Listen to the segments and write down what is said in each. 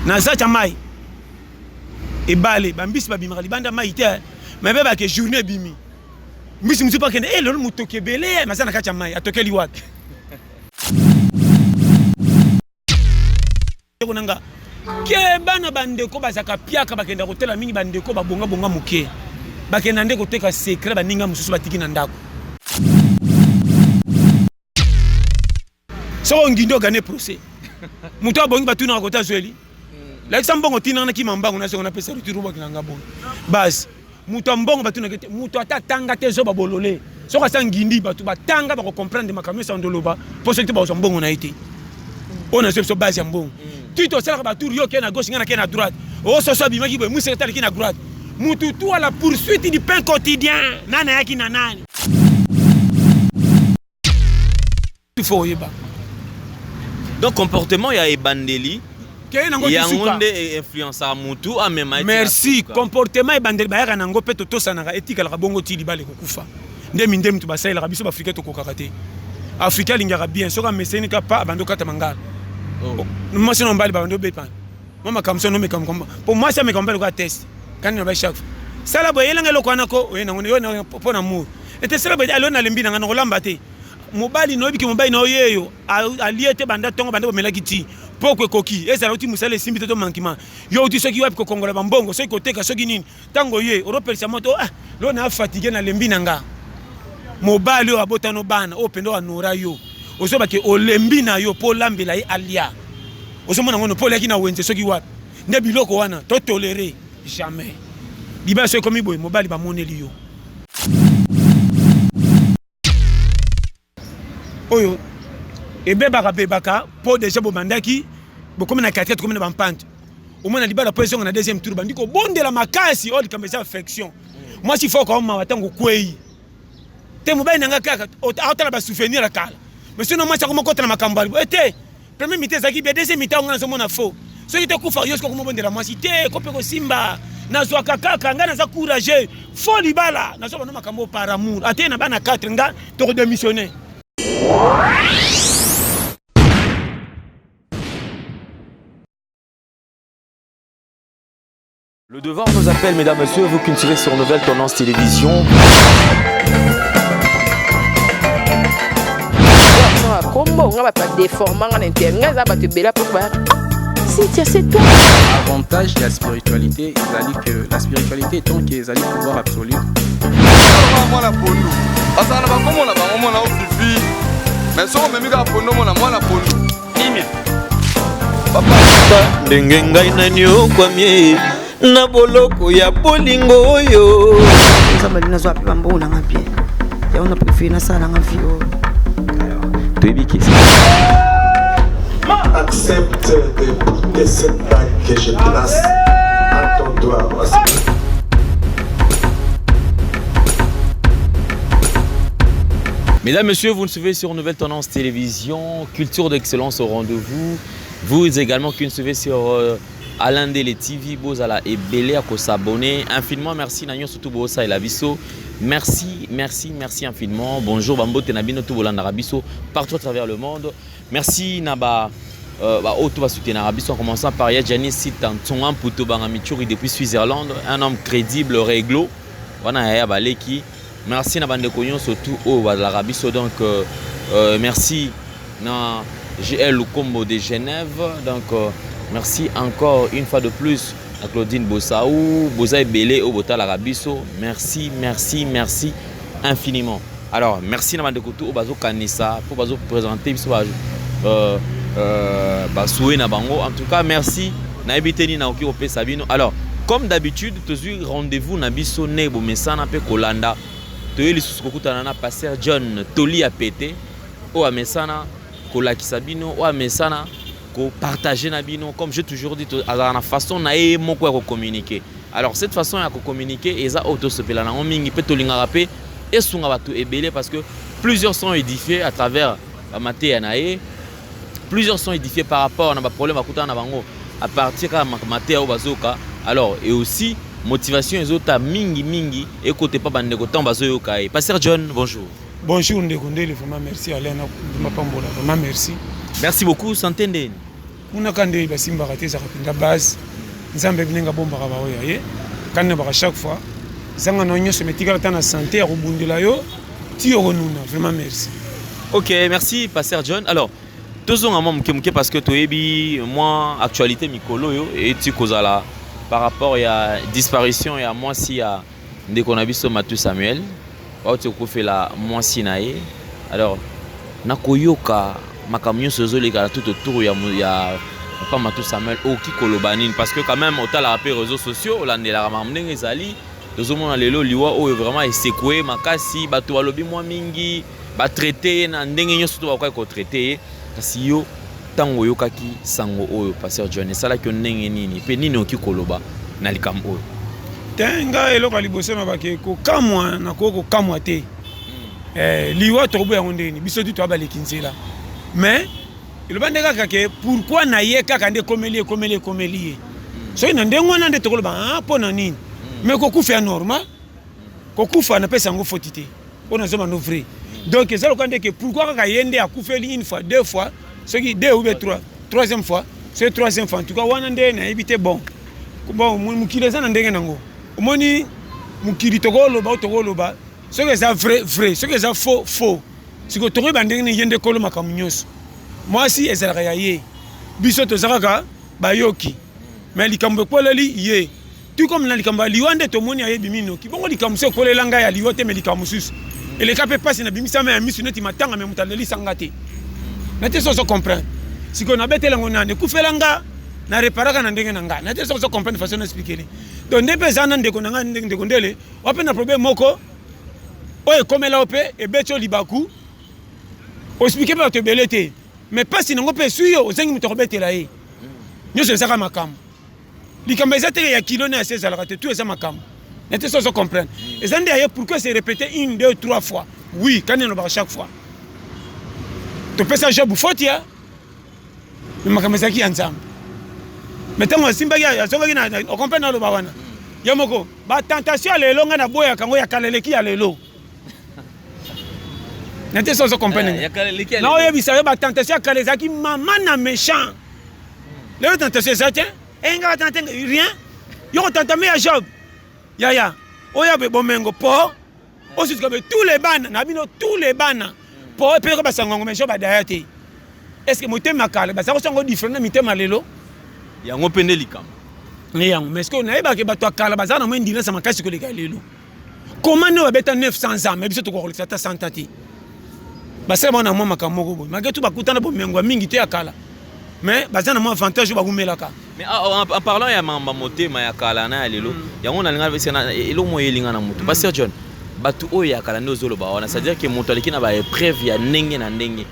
Na zacha mai ebale bambisi babimaka libanda mai te me be bake journée ebimi mbisi mosusu bakende e eh, lelo motoki ebele maza na kati ya mai atokeli wapi ndeko na nga keba na bandeko bazalaka piaka bakenda kotela mingi bandeko babongabonga moke bakenda nde koteka secret baninga mosusu batiki na ndako soki ongindi ogane procès moto abongi batunaka kota azweli lakisa mbongo tinanga na kima mbango nazonga napesa retour obakela nga bongo base moto ya mbongo batunaka te moto ata atanga te zoba bolole soki asa ngindi bato batanga bakocomprendre makambo nyonso andoloba mpo soki te bakozwa mbongo na ye te oyo nazwi biso base ya mbongo mm. ti tosalaka batour yo okei na gauche ngai nakei na droite ososo abimaki boye museke taliki na droite mutu tu à la poursuite du pain quotidien nani ayaki na nani il faut oyeba donc comportement ya ebandeli yango nde influenceaka mutu amema merci comportement ebandeli bayaka na yango mpe totosanaka etikalaka bongo ti libala ekokufa nde minde mutu basalelaka biso baafricain tokokaka te africain alingaka bien soki ameseni ka pa abandi okata mangala oh. mwasi na mobali babandi obepana mwa makambo soki nomeka mpo mwasi ameka mobali koya test kani na ba chaque fois sala boye yelanga eloko wana ko oye nango mpo na mur ete sala boye alo nalembi nanga nakolamba te Mobali na oyebi ke mobali na yo yeyo alie te banda tongo banda bomelaki ti poko ekoki ezala uti mosala esimbi te to manquement yo uti soki wapi kokongola bambongo soki koteka soki nini ntango ye oropelisa moto ah lo na fatigue na lembi na nga mobali oyo abotano bana oyo mpenza anora yo ozoba ke olembi na yo mpo olambela ye alia ozomona ngono mpo oliaki na wenze soki wapi nde biloko wana to tolere jamais libala soki ekomi boye mobali bamoneli yo oyo ebebaka bebaka mpo deja bobandaki bokomi na quartier tokomi na bampante omona libala mpo ezonga na deuxième tour bandi kobondela makasi oyo likambo eza affection mwasi fo okaomawa ntango okwei te mobali na nga kaka aotala basouvenir ya kala mais soki na mwasi akomokota na makambo ya te Premier mi-temps ezalaki bien, deuxième mi-temps nga nazomona faux. Soki te kufa yo soki okomobondela mwasi te, kope kosimba. Nazwaka kaka nga naza courageux. Faux libala, nazwa bana makambo par amour. Ate na bana 4 nga toko démissionner. Le devoir nous appelle, mesdames, messieurs, vous qui nous suivez sur Nouvelle Tendance Télévision. kombo nga bato badeforma nga na inter nga eza bato ebele apo bayaka ah, Cynthia c'est toi avantage ya spiritualité ezali que la spiritualité tant que ezali pouvoir absolu mwana pondu azala na bakombo na bango mwana ofifi mais soki omemi kaka pondu omona mwana pondu kimia ndenge ngai naniokwami na boloko ya bolingo oyo nzambe alingi nazwa mpe bambongo nanga bien yango na préféré nasala nanga vie oyo toyebi kesi Accepte de porter cette bague que je place à ton doigt. Mesdames, Messieurs, vous nous suivez sur Nouvelle Tendance Télévision, Culture d'excellence au rendez-vous. Vous également qui nous suivez sur euh, Alain Dele TV, Bozala et Belé à s'abonner. Infiniment merci Nagnon, surtout Bosa et la Biso. Merci, merci, merci infiniment. Bonjour Bambo Tenabino, tout Bolanda Biso, partout à travers le monde. Merci Naba. Euh, bah, auto va soutenir Biso en commençant par Yadjani Sita Ntsonga Mputo Bangamichuri depuis Switzerland, un homme crédible, réglo. Wana yaya baleki. Merci na bandeko nyonso tout oyo bazalaka biso donc euh, euh, merci na GL Lukombo de Genève donc euh, merci encore une fois de plus à Claudine Bossaou boza ebele oyo botalaka biso merci merci merci infiniment alors merci na bandeko tout oyo bazokanisa mpo bazopresente biso ba, euh, euh, basouhait na bango en tout cas merci nayebi te nini nakoki kopesa bino alors comme d'habitude tozwi rendez-vous na biso ne bomesana mpe kolanda toye lisusu kokutana na pasteur john toli ya pete oyo amesana kolakisa bino oyo amesana kopartage na bino comme j'ai toujours dit azalaka na façon na ye moko ya kocommuniquer alors cette façon ya kocommuniquer eza oyo tosepela nango mingi mpe tolingaka mpe esunga bato ebele parce que plusieurs sont édifiés à travers bamateya na ye plusieurs sont édifiés par rapport na baproblème bakutana na bango à partir kaka mateya oyo bazoyoka alors et aussi motivation ezota mingi mingi ekote pa bandeko ntango bazoyoka ye pasteur john bonjour bonjour ndeko ndele vraiment merci alain mapambola vraiment merci merci beaucoup santé ndeni. Kuna ka nde basimbaka te, ezalaka mpenza base. Nzambe ayebi ndenge abombaka baoyo ya ye. Kandi nabaka chaque fois zanga na yo nyonso, mais tikala ata na sante ya kobundela yo ti okonuna. Vraiment merci. Ok, merci Pasteur John. Alors, tozonga mwa moke moke parce que toyebi mwa actualité mikolo oyo euti kozala par rapport ya disparition ya mwasi ya ndeko na biso Matou Samuel, bauti kokufela mwasi na ye. Alors, nakoyoka makambo nyonso ezoleka na tout autour ya papa Matou Samuel, okoki koloba nini? Parce que quand même otalaka mpe réseaux sociaux, olandelaka makambo ndenge ezali. Tozomona lelo liwa oyo vraiment esekue makasi, bato balobi mwa mingi, batraite ye na ndenge nyonso to bakoki kotraite ye. Kasi yo, ntango oyokaki sango oyo, Pasteur John, esalaki yo ndenge nini mpe nini okoki koloba na likambo oyo? Te, nga eloko ya liboso na bake kokamwa, nakoki kokamwa te. Liwa tokoboya yango ndenge nini? Biso tu toya baleki nzela, mais eloba nde kaka ke pourquoi na ye kaka nde ekomeli, ekomeli, ekomeli ye. Soki na ndenge wana nde tokoloba ah, mpo na nini? Mais kokufa ya normal, kokufa napesa yango foti te mpo nazoma no vrai. Donc eza lokola nde ke pourquoi kaka ye nde akufeli une fois, deux fois, soki deux ou bien trois, troisième fois, soki troisième fois, en tout cas wana nde nayebi te. Bon, mokili eza na ndenge nango. Omoni mokili, tokoloba oyo tokoloba, soki eza vrai, vrai, soki eza faux, faux. Sikoyo tokoyeba ndenge nini? Ye nde kolo makambo nyonso. Mwasi ezalaka ya ye, biso toza kaka bayoki. Mais likambo ekweleli ye, tout comme na likambo ya liwa nde tomoni ayebi minoki bongo. Likambo mosusu ekwelela ngai ya liwa te, mais likambo mosusu eleka mpe mpasi, nabimisama ya misu neti matanga, mais moto alelisa nga te na te. So ozo comprendre sikoyo, nabetela yango nani? Ekufela nga, na reparaka na ndenge na ngai na te. So ozo comprendre façon na expliquer. Donc nde mpe eza na ndeko na ngai, ndeko Ndele wa mpe na problème moko oyo ekomela yo mpe ebeti yo libaku, oexpliquer mpe bato ebele te, mais mpasi nango mpe eswi yo, ozangi moto akobetela ye. Nyonso ezaka makambo. Likambo eza teke ya kilo na ya se ezalaka te, tout eza makambo na te. So ozo comprendre, eza nde aye pourquoi se répéter une, deux, trois fois. Oui, kani alobaka chaque fois topesa Job faute ya, mais makambo ezalaki ya Nzambe. Mais ntango asimbaki, azongaki na ocomprendre, aloba wana ye moko batentation ya lelo, ngai naboyaka yango. Ya kala eleki ya lelo na te. So ozo comprendre, naoyebisa yo, batentation ya kala ezalaki mama na méchant. Lelo tentation eza te. Enga batente rien, yo kotantame ya Job yaya oyo abe bomengo po osutuka be tous les bana na bino, tous les bana po epelaka basango yango. Mais Job adaya te. Est ce que motema kala baza kosango différent na mitema lelo? Yango mpe nde likambo. Ne yango. Mais ce que nayebaka, bato ya kala baza na mwa endurance makasi koleka lelo. Comment nde babeta 900 ans, mais biso tokokolekisa ata 100 ans te? Basala bango na mwa makambo moko boye, malgré tout bakutana bomengo ya mingi te ya kala, mais baza na mwa avantage oyo bakumelaka. Mais en parlant ya mamba motema ya kala na ya lelo, yango nalinga eloko moko eyelinga na motu, Pasteur John. Bato oyo ya kala nde ozoloba wana, c'est-à-dire que moto aleki na baépreuve ya ndenge na ndenge.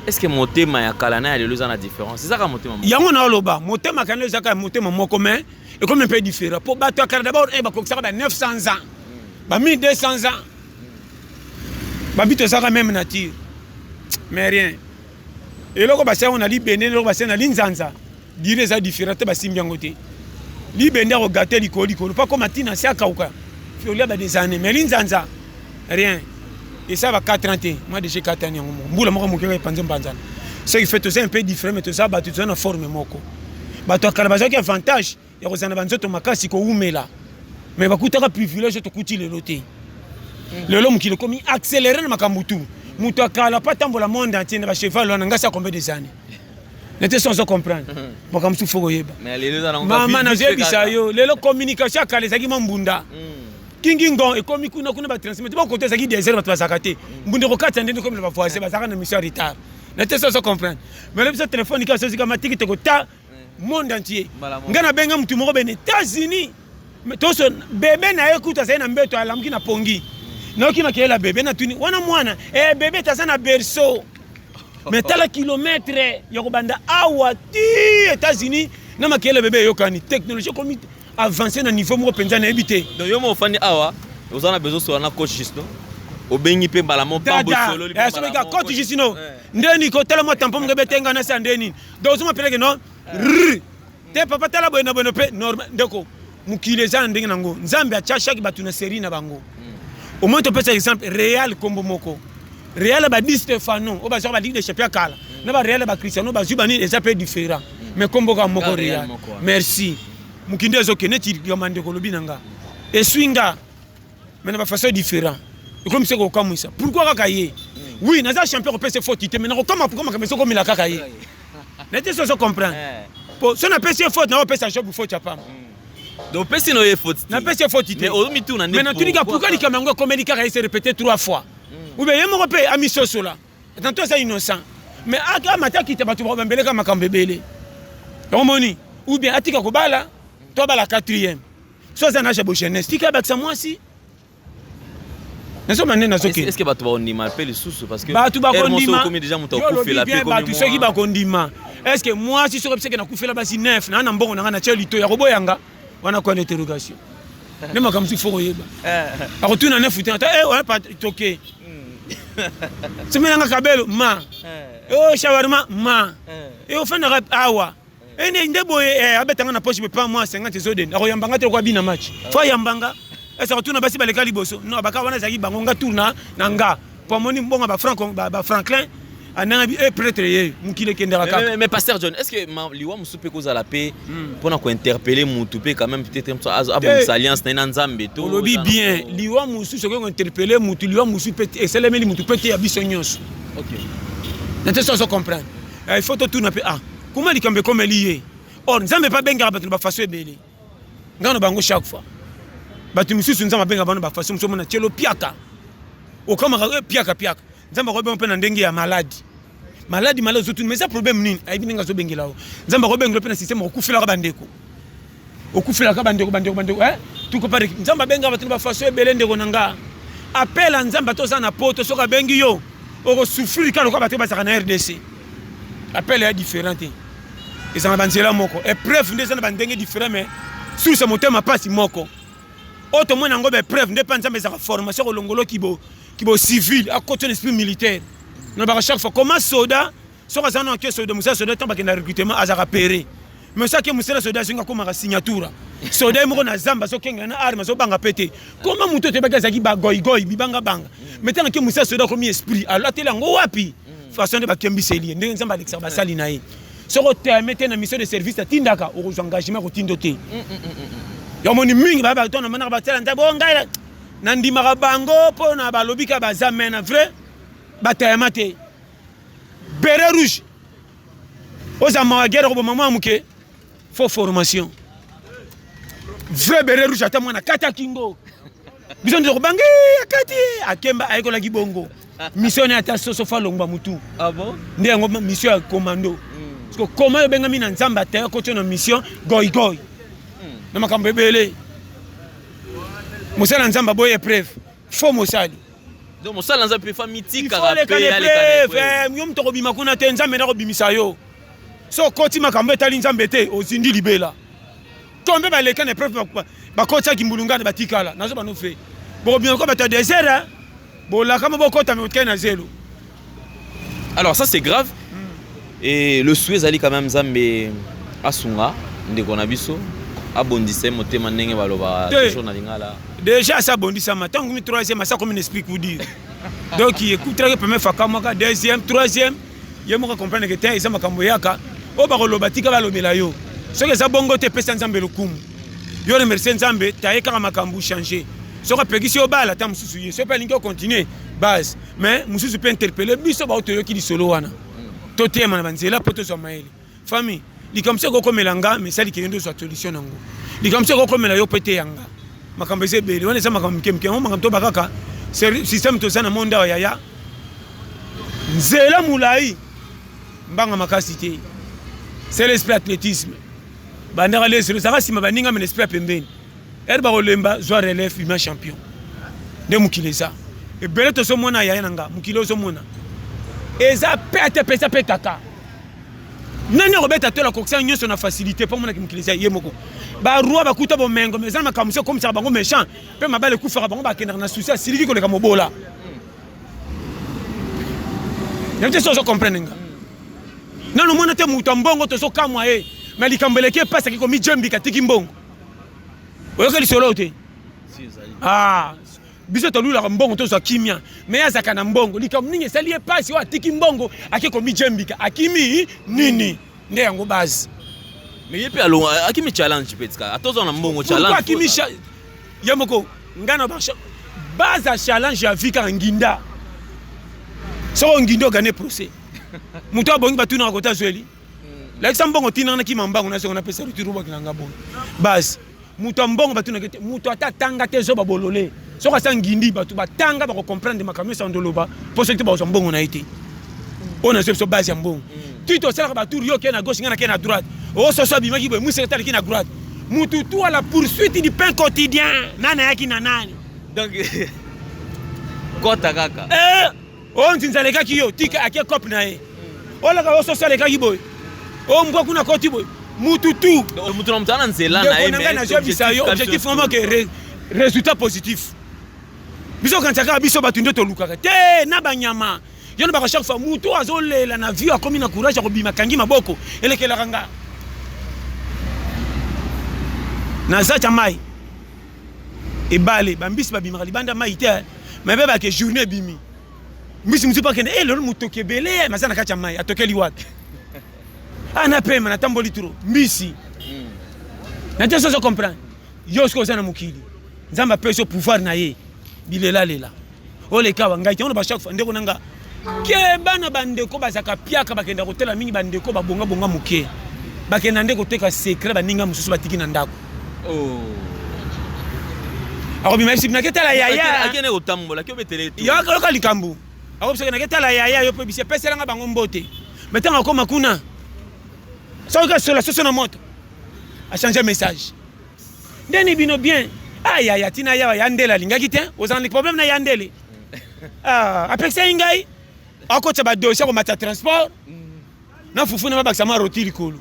Est ce que motema ya kala na ya lelo eza na différence? Ezaka motema moko? Yango naoloba, motema kala ezaka motema moko, mais ekomi mpe différent, mpo bato ya kala d'abord bakokisaka ba 900 ans, ba 1200 ans. Babi tozalaka même nature, mais rien eloko basia yango na libende, eloko basia na linzanza dire eza différent te. Basimbi yango te. Libende akogate likolo likolo mpo akoma ntina se akauka, olia ba des années, mais linzanza rien, esa ba 4 ans te. Moi déjà 4 ans yango moko, mbula moko moke epanze mpanzana. Ce qui fait toza un peu différent, mais toza bato, toza na forme moko. Bato ya kala bazalaki avantage ya kozala na banzoto makasi, kowumela, mais bakutaka privilège tokuti lelo te. Lelo mokili ekomi accéléré na makambo tu. Moto akala po atambola monde entier na bacheval wana, ngasi ya combien des années nete? So ozo comprendre makambo mosusu, faut koyeba. Mama, nazoyebisa yo, lelo communication ya kala ezalaki mwa mbunda kingingon, ekomi kuna kuna batransmettre bakote. Ezalaki désert, bato bazalaka te. Mbunda ekokatisa ndenge komi na bavoisin bazalaka na mission ya retard na te. So ozo comprendre, mais lobi so telefone kaka sozika matiki tokota monde entier. Ngai nabenga mutu moko bene États-Unis, toso bebe na ye kutu azali na mbeto, alamuki na pongi, nayoki makelela bebe, natuni wana mwana e bebe taza na berceau. Mais tala kilomètre ya kobanda awa ti États-Unis na makelele bebe eyokani. Technologie ekomi avancé na niveau moko mpenza nayebi te. Donc yo mo ofandi awa, oza na besoin sola na coach Justin, obengi mpe mbala mo. Pambosolobengaka coach Justino ndeni kotala mwa tampo moko ebetenga na sa nde nini. Donc ozoma peleke non rr te papa, tala boye na boye mpe normal. Ndeko, mokili eza na ndenge nango. Nzambe atya chaque bato na série na bango. Au moins topesa exemple Real, kombo moko Real, ba Di Stefano oyo bazwaka ba Ligue des champions kala, na ba Real ba Cristiano bazwi banini, eza mpe différent. Mais kombo kaka moko Real. Merci. Mokindi ezokende neti likambo ndeko olobi na nga. Esui nga mais na ba façon différent. Ekomi se kokamwisa. Pourquoi kaka ye? Oui, naza champion kopesa faute te mais nakokama pourquoi makambo ezokomela kaka ye. Neti soso comprendre. Po so napesi ye faute, nakopesa Job faute ya pamba. Donc opesi na ye faute te. Napesi ye faute te. Mais omituna nde. Mais natuni kaka pourquoi likambo yango ekomeli kaka ye se répéter trois fois. Ou bien ye moko mpe amisosola. Tantôt aza innocent. Mais amata akita bato bambeleka makambo ebele. Omoni? Ou bien atika kobala to abala quatrième. So aza na âge ya bo jeunesse, tika abakisa mwasi. Nazoma nde nazokende. Est-ce que bato bakondima mpe lisusu parce que bato bakondima okomi déjà moto akufela mpe bato soki bakondima est-ce que mwasi soki biseke nakufela basi neuf na na mbongo na ngai na tia lito ya koboyanga wana kwa na interrogation nde makambo mosusu fo koyeba akotuna neuf te ata eh wana pa toke somelanga kabelo ma o shawarma ma e ofandaka awa ene nde boye eh, abeta nga na poche pe pa moi 50 ezodende akoyamba nga te lokola bina match fo ayamba nga ese akotuna basi baleka liboso no baka wana ezalaki bango nga tour na na nga po amoni mbongo ba franc ba franklin ananga bi eh prêtre ye mokili ekendaka kaka. Mais pasteur John, est-ce que liwa mosusu mpe kozala mpe mpona kointerpeller mutu mpe quand même peut-être mosusu abongisa alliance na ye na Nzambe to olobi bien, liwa mosusu okoki kointerpeller mutu, liwa mosusu mpe esalemeli mutu mpe te ya biso nyonso. Na te so ozo comprendre. Il faut totuna mpe ah comment likambo ekomeli ye. Or Nzambe mpe abengaka bato na bafaso ebele. Ngai na bango chaque fois. Bato misusu Nzambe abengaka bango na bafaso mosusu omona tielo piaka. Okamaka piaka piaka. Nzambe akobenga mpe na ndenge ya maladi. Maladi maladi ozotuna mais eza problème nini? Ayebi ndenge azobengela yo. Nzambe akobengela mpe na système okufelaka bandeko. Okufelaka bandeko bandeko bandeko eh? Tuko pare Nzambe abengaka bato na bafaso ebele ndeko na nga. Appel ya Nzambe ata oza na poto soki abengi yo okosouffrir kaka lokola bato bazalaka na RDC. Appel ya différent te. Ezala na banzela moko. Épreuve nde eza na bandenge différent mais source ya motema pasi moko. Oyo tomona yango ba épreuve nde mpe Nzambe ezalaka formation kolongolo kibo kibo civil akoti na esprit militaire. Nalobaka chaque fois comment soda soki aza na ake soda mosala soda ntango bakenda recrutement azalaka pere mais soki ake mosala soda azinga akomaka signatura soda ye moko na zamba azokengela na arme azobanga mpe te koma moto toyebaki azalaki bagoigoi bibangabanga mais ntango ake mosala soda akomi esprit alateli yango wapi façon nde bakembiseli ye ndenge Nzambe alekisaka basali na ye soki oteyame te na mission de service atindaka okozwa engagement kotindo te yo moni mingi baya bato na manaka batala nzambe o ngai nandimaka bango mpo na balobi kaka baza mais na vrai bateyama te. Beret rouge oza mawa guerre koboma mwana moke faux formation vrai beret rouge ata mwana kata kingo biso nde tokobangi akati akemba ayekolaki bongo mission ne ata soso fa longwa mutu. Ah bon? Nde yango mission ya commando. Parce que comment ebengami na Nzambe ataya kotio na mission goi goi. Na makambo ebele. Mosala Nzambe aboye épreuve. Faux mosali. Donc mosala Nzambe pe fa mitika pe aleka na épreuve. Yo moto okobima kuna te, Nzambe nde akobimisa yo. So okoti makambo etali Nzambe te, ozindi libela. Tombe baleka na épreuve bakotisaki mbulungana batikala. Nazo bano fe. Bokobima ko bato ya désert, bolakama bokota me botikali na zelo. Alors ça c'est grave. Et le souhait ezali quand même Nzambe asunga ndeko na biso abondisa ye motema ndenge balobaka toujours na lingala. Déjà ça abondisama ntango komi troisième asa komi na esprit pour dire. Donc ekutraki première fois kamwaka deuxième troisième ye moko comprendre que te eza makambo eyaka oyo bakoloba tika balobela yo soki eza bongo te pesa Nzambe lokumu yo remercier Nzambe taye kaka makambo changer soki apekisi yo bala ata mosusu ye soki mpe alingi ocontinue base mais mosusu mpe interpelle biso bao toyoki lisolo wana toteyema na banzela mpo tozwa mayele famille likambo soki ekokomela nga mais esali kende ozwa solution nango likambo soki ekokomela yo mpe te yanga makambo eza ebele wana eza makambo mike mike yango makambo toba kaka système toza na monde awa yaya nzela molai mbanga makasi te c'est l'esprit athlétisme bandaka leselo ezalaka nsima baninga me na esprit ya pembeni ere bakolemba zwa relève bima champion nde mokili eza ebele tozomona yaya na nga mokili ozomona eza pete pesa pe kaka nani akobeta tola akokisa nyonso na facilité mpo amonaki mokili eza ye moko baroi bakuta bomengo mais eza na makambo mosusu ekomisaka bango méchant mpe mabala ekufaka bango bakendaka na susi asiliki koleka mobola yango te so ozo comprendre nga nano omona te moto ya mbongo tozokamwa ye mais likambo eleki epasi aki komijembika atiki mbongo oyoka lisolo te ah biso tolulaka mbongo tozwa kimia me ye azalaka na mbongo likambo nini esali ye mpasi oyo atiki mbongo ake komijembika akimi nini nde yango base. Mais ye mpe alonga akimi challenge mpe tika ata oza na mbongo challenge. Akimi ye moko ngai na base ya challenge ya vie kaka nginda. Soki onginda ogane procès. Moto abongi batunaka kota azweli. Lakisa mbongo tina na kima mbango na songo na pesa retour obaki na nga boye. Base moto ya mbongo batunaka te moto ata atanga te zoba bolole soki asa ngindi bato batanga bakocomprendre makambo nyonso andoloba mpo soki te bakozwa mbongo na ye te oyo nazwi biso base ya mbongo ti tosalaka batour yo okei na gauche ngai nakei na droite oyo soso abimaki boye museke aleki na droite mutu tout à la poursuite du pain quotidien nani ayaki na nani. Donc kota kaka eh, oyo nzinzi alekaki yo tika ake cope na ye olaka oyo soso alekaki boye oyo mbwa kuna akoti boye mutu tu mutu na mutu ana nzela na ye. Ndeko na ngai, nazobisa yo objectif vraiment ke résultat positif. Biso okanisa kaka biso bato nde tolukaka te na banyama. Yo nobaka chaque fois mutu azolela na vie akomi na courage ya kobima akangi maboko elekelaka nga naza tya mai ebale bambisi babimaka libanda mai te me mpe bake journée ebimi mbisi mosusu mpe akende e lelo motoki ebele maza na kati ya mai atokeli wapi ah napema natamboli trop mbisi na te sozo comprendre yo soki oza na mokili Nzambe apesi yo pouvoir na ye bilelalela oleka wa ngai te ba chaque fois ndeko na nga keba na bandeko bazalaka piaka bakenda kotela mingi bandeko babongabonga moke bakenda nde koteka secret baninga mosusu batiki na ndako. Oh. Akobima yebisi nake tala yaya akende kotambola ki obetele yoka likambo akobisaka nake tala yaya yo mpe bisi epeselanga bango mbote me ntango akoma kuna soki asola soso na moto achange message ndeni bino bien ah yaya tina yawa ya ndele alingaki te ozala na problème na ya ndele ah apekisaki ngai akotisa badossier akomata transport na fufu na babakisa mwa roti likolo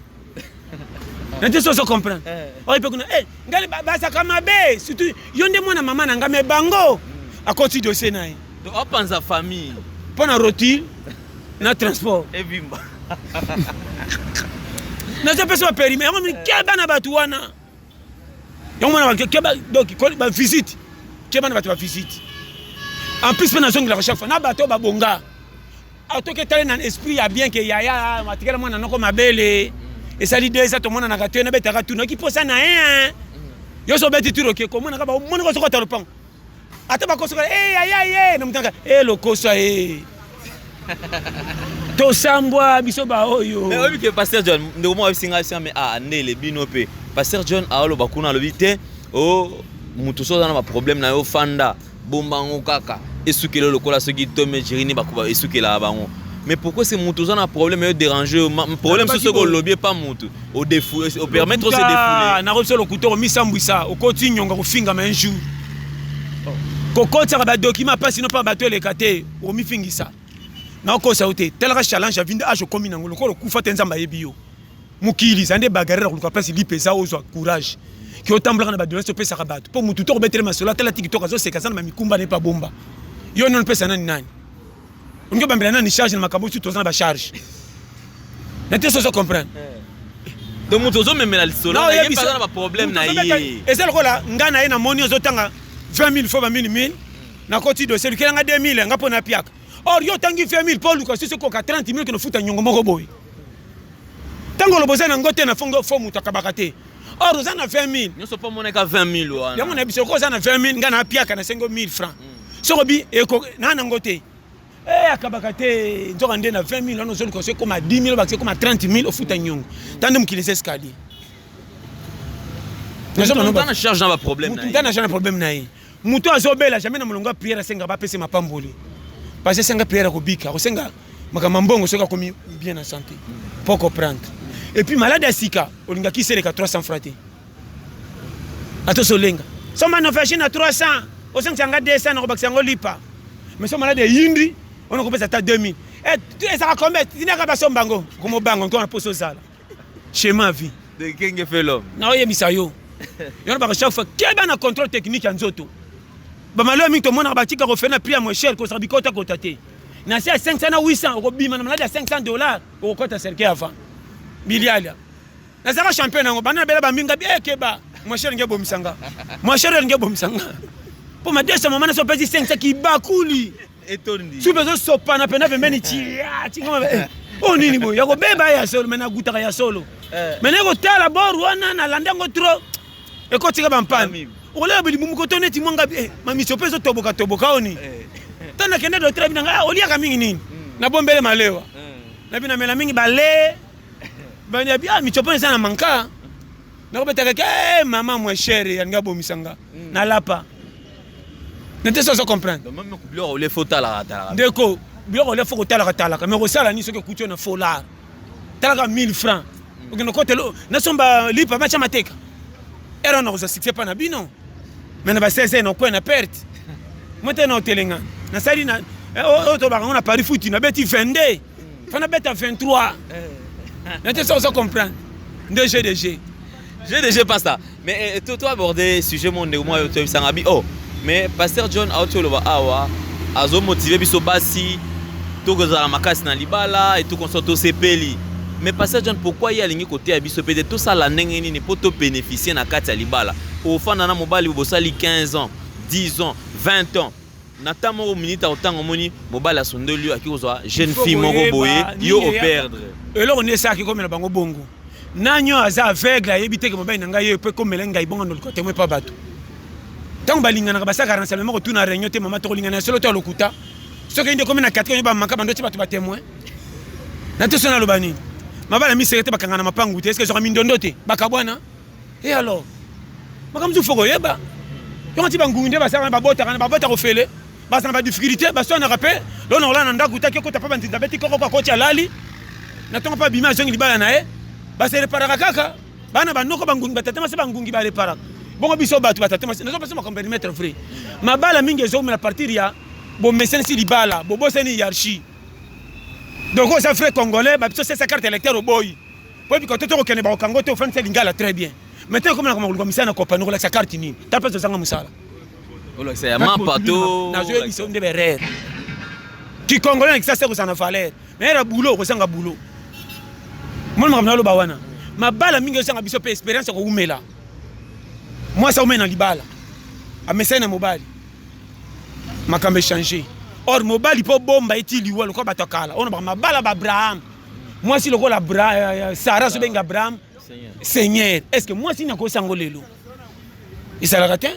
na te soso comprendre oyo mpe kuna eh, ngai bazaka mabe surtout yo nde mwana mama na ngai me bango akoti dossier na ye. Donc apanza famille mpo na roti na transport ebimba. Nazopesa baperime yango mini keba na bato wana yango mwana keba donc bavisite keba na bato bavisite en plus mpe nazongelaka chaque fois na bato oyo babonga atoki etali na esprit ya bien ke yaya atikala mwana noko mabele esali 2 ans tomonanaka te nabetaka tuna oki mposa na ye yo so obeti turo oke komonaka bamonaka sokota lopango ata bakosoka e yaya ye na mutaka e lokosa e tosambwa biso baoyo. Mais oyebi ke pasteur John ndeko moko ayebisi ngai mais ah ndele bino mpe pasteur John aoloba kuna alobi te o moto so oza na baproblème na yo fanda bomba yango kaka esukela lokola soki Tom et Jerry bakoba esukelaka bango. Mais pourquoi c'est moto oza na problème yo déranger yo problème so soki olobi epa moto opermettre ose défouler. Nakobi so lokuta omisambwisa okoti nyonga kofingama un jour kokotisaka badocument mpasi no mpa bato eleka te omifingisa nakokosa yo te talaka challenge ya vinde age okomi nango lokola okufa te Nzambe ayebi yo mokili eza nde bagarre koluka place lipe eza ozwa courage ke otambolaka na badolance opesaka bato mpo motu to kobetele masolo atala ti kitoko azoseka aza na bamikumba na ye mpe abomba yo nano opesa nani nani olingi obambela nani charge na makambo osi toza na bacharge na te sozo comprendre. Donc moto ozomemela lisolo na ye mpe aza na baproblème na ye. Eza lokola ngai na ye namoni ozotanga 20 000 fo ba 1000 1000 nakoti dossier lukela nga 2000 nga mpo napiaka or yo otangi 20 000 mpo oluka susu ekoka 30 000 kende ofuta nyongo moko boye ntango oloba oza nango te na fongo fo moto akabaka te or oza na 20 000 nyonso mpo omonaka 20 000 wana yango na biso oko oza na 20 000 ngai napiaka na sengo 1000 francs soki obi naa nango te Eh, akabaka te nzoka nde na 20 000 wana ozoluka so ekoma 10 000 obakisa ekoma 30 000 ofuta nyongo ta nde mokili eza escalier. Moto na charge na baproblème na ye. Moto na charge na problème na ye. Moto azobela jamais na molongo ya prière asenga bapesa mapamboli parce que asenga prière akobika akosenga makambo ya mbongo soki akomi bien na santé po comprendre. Et puis malade ya sika olingaki seleka 300 francs te ata osolenga somba nofashi na 300 osangisa nga 200 nakobakisa yango lipa mais so malade eyindi wana okopesa ata 2000 ezaka combien tindaka basomba yango komobanga nto wana mposo ozala schéma vie de kenge fait l'homme. Naoyebisa yo yo baka chaque fois keba na contrôle technique ya nzoto bamaloya mingi tomonaka batika kofela na prix ya moins cher kozala bikotakota te na se ya 500 na 800 okobima na malade ya 500 dollars okokota cercueil avant bilialia nazalaka champion nango bana bela bambinga bi ekeba moins cher nge ebomisa nga moins cher nge ebomisa nga mpo madesa mama naso opesi 500 kibakuli etondi supe ezosopana pena pembeni tia tingama. Oyo nini boye ya kobeba ya solo, me nagutaka ya solo. Me naye kotala bor wana, nalanda yango trop, ekotika bampani. Okolela bilibumu koto neti mwa ngabi, eh, mamiso mpe ezotoboka toboka oni. Ntango nakende docteur, abi na ngai, oliaka mingi nini? Nabombele malewa. Nabi namela mingi bale. Bandi abi, ah, misopo eza na manka. Nakobetaka ke, eh, mama moins cher, yalingi abomisa nga. Nalapa. Nete so ozo comprendre. Biloko olie fo talaka talaka. Ndeko, biloko olia fo kotalaka talaka, mais kosala nini soki ekuti yo na folar? Talaka 1000 francs. Okende kotela nasomba lipa batya mateka. Era na kozwa succès pa na bino. Mais na ba 16 na okwe na perte. Moi te na otelenga. Nasali na oyo tolobaka yango na Paris foot, nabeti 22. Fa nabeta 23. Nete so ozo comprendre. Nde jeu de jeu. Jeu de jeu, pasteur. Mais toi, toi aborder sujet mon de moi tu sanga bi oh. Mais pasteur John auti oloba awa azo motiver biso basi tokozala makasi na libala et tout consort tosepeli. Mais pasteur John, pourquoi ye alingi koteya biso peut-être tosala ndenge nini po to bénéficier na kati ya libala? Ofanda na mobali bosali 15 ans, 10 ans, 20 ans. Na temps moko minute akotanga omoni mobali asundoli yo, aki kozwa jeune fille moko boye, yo operdre. Eloko nde esalaki komela bango bongo. Nani oyo aza aveugle ayebi te ke mobali na ngai ye mpe komela ngai bongo ndoluka témoin pa bato. Ntango balinganaka basalaka rassemblement kotuna réunion te, mama tokolingana ya solo to ya lokuta. Soki nde ekomi na katika bamaka bando ti bato ba témoin. Na te so naloba nini? Mabala miseke te bakanga na mapangu te, est-ce que ezwaka mindondo te? Bakabwana. Et alors? Makambo mosusu fo koyeba. Yango ti bangungi nde basalaka babotaka na babota kofele. Bazala na ba difficulté, baswanaka mpe lona kolala na ndako taki okota mpe banzinza beti koko akoti alali. Na ntongo mpe abimi azongi libala na ye. Base reparaka kaka. Bana banoko bangungi batata masi bangungi ba reparaka. Bongo biso bato batata masi nazo pesa makambo périmètre vrai. Mabala mingi ezomela partir ya bomesenisi libala, bobosani hiérarchie. Donc oza vrai congolais, ba biso sesa carte électeur oboyi. Po biko toto kokende ba kango te ofandisa lingala très bien. Maintenant comme na koluka misala na kopano kolakisa carte nini? Ta place ozanga musala. Olakisa ya mapa to nazoyebisa nde berere. Ki congolais na kisasa kozala na valeur. Mais era boulot kozanga boulot. Mwana makambo naloba wana. Mabala mingi ozanga biso pe experience ya kowumela. Mwasi aumela na libala. Amesani na mobali. Makambo echange. Or mobali po bomba eti liwa lokola bato ya kala. Ono mabala ba Abraham. Mwasi lokola Sarah azobenga Abraham Seigneur. Est-ce que mwasi nakosa yango lelo? Ezalaka te.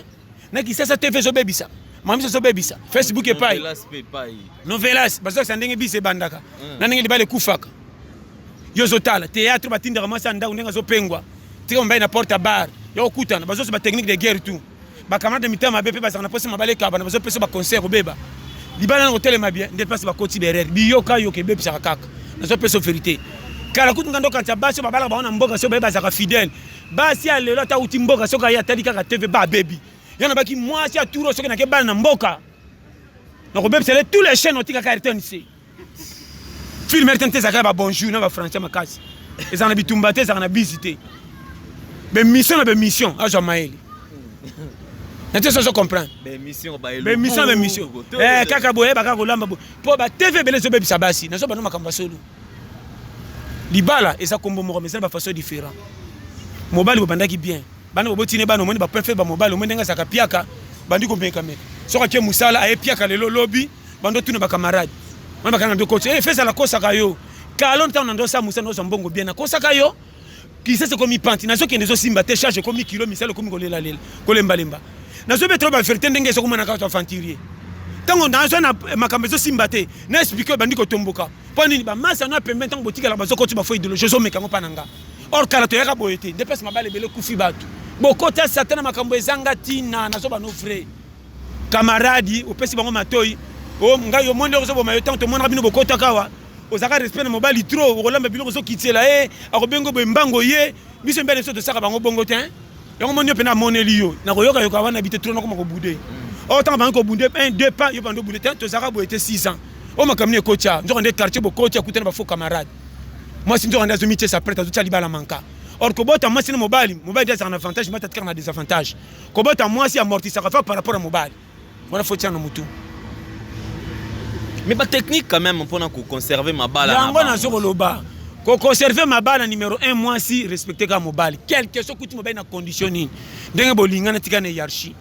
Na Kisasa TV ezobebisa. Mamisa ezobebisa. Facebook epai. Novelas bazokisa ndenge bisi ebandaka. Na ndenge libala ekufaka. Yo ozotala théâtre batindaka mwasi ya ndako ndenge azopengwa. Tika mobali na porte ya bar. Ya kokutana bazosa ba technique de guerre tout. Ba camarade mitema mabe pe bazalaka na posa mabala ekabana bazopesa ba conseil kobeba. Libala na kotelema bien nde place bakoti berere. Biyoka yoka ebebisaka kaka. Nazopesa vérité. Kala kutu nga ndokanisa basi oyo babalaka bango na mboka soki baye bazalaka fidèle. Basi ya lelo ata uti mboka soki aye atali kaka TV ba bebi. Ya na baki mwasi ya turo soki nake bala na mboka. Nakobebisa le tous les chaînes otikaka RTNC. Film RTNC ezalaka ba bonjour na ba français makasi. Ezalaka na bitumba te, ezalaka na busy te. Be mission na be mission azwa mayele. Na te sozo comprendre. Be mission ba Be mission be mission. Eh kaka boye baka kolamba boye. Po ba TV ebele ezobebisa basi. Nazo bano makambo ya solo. Libala eza kombo moko mais eza ba façon différent. Mobali bobandaki bien. Bana boboti ne bana omoni ba point faible ba mobali omoni ndenge azalaka piaka bandi komeka meka. Soki ake musala aye piaka lelo lobi bando tuna ba camarade. Wana bakanga ndo coach eh feza la kosaka yo. Kalo ntango na ndo sa musala ndo mbongo bien nakosaka yo. Kisasa ekomi panti nazokende ezosimba te charge ekomi kilo misala ekomi kolelalela kolembalemba. Nazobetela ba vérité ndenge ezokomona kaka aventurier. Ntango nazwa na makambo ezosimba te na explique bandi kotomboka. Mpo nini ba masa na pembeni ntango botikala bazokoti ba faux idéologie ozomeka yango mpa na nga. Or kala toyaka boye te nde place mabala ebele kufi bato. Bokota satan na makambo ezanga ntina nazoba no vrai. Camarade opesi bango matoi o ngai omoni ndenge ozoboma yo ntango tomonaka bino bokotaka awa ozalaka respect na mobali trop okolamba biloko ozokitela ye akobenga boye mbango ye biso mibali biso tosaka bango bongo te yango moni yo mpena amoneli yo nakoyoka yoka wana bite trop nakoma kobude o ntango bango kobunde 1 2 pas yo bando bude te tozalaka boye te 6 ans o makambo nini ekotya nzoka nde quartier bokoti akutana ba faux camarade mwasi nzoka nde azomitiesa prete azotya libala manka or kobota mwasi na mobali mobali nde azalaka na avantage mati atikaka na désavantage kobota mwasi amortisaka fa par rapport ya mobali wana fo tia na mutu. Mais ba technique quand même mpona ko conserver mabala yango nazo koloba ko conserver mabala numéro 1 mwasi respecter kaka mobali quelque soit kuti mobali na condition nini ndenge bolingana tika na hiérarchie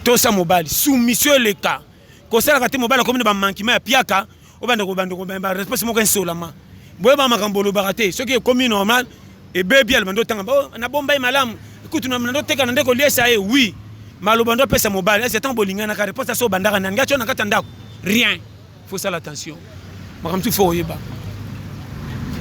tosa mobali soumission eleka kosalaka te mobali akomi na ba manquement ya piaka obanda kobanda ba réponse moko insolama. Boyeba makambo olobaka te. Soki ekomi normal, ebebi alobanda otanga oh, nabomba ye malamu kutu nandoteka na nde koliesa ye. Oui, maloba ndo apesa mobali ese ntango bolinganaka, réponse aso obandaka nani ngai tio na kati ya ndako, rien. Faut sala attention, makambo tu faut oyeba.